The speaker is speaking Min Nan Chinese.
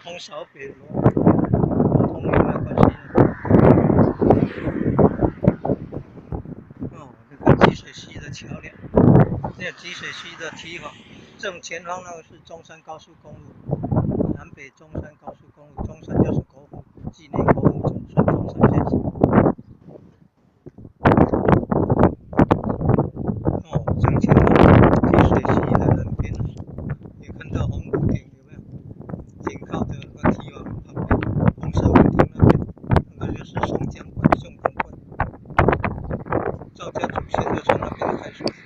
通掃北羅羅通有沒有關係呢？哦，這個集水溪的橋梁，這個集水溪的堤防，正前方那個是中山高速公路，南北中山高速公路，中山就是國父，紀念國父孫中山先生。哦，正前方集水溪的南邊，你看到紅屋頂有沒有？緊靠着那個堤防旁邊，紅色屋頂那邊，那個就是松江關、松江關，趙家祖先就從那邊開始。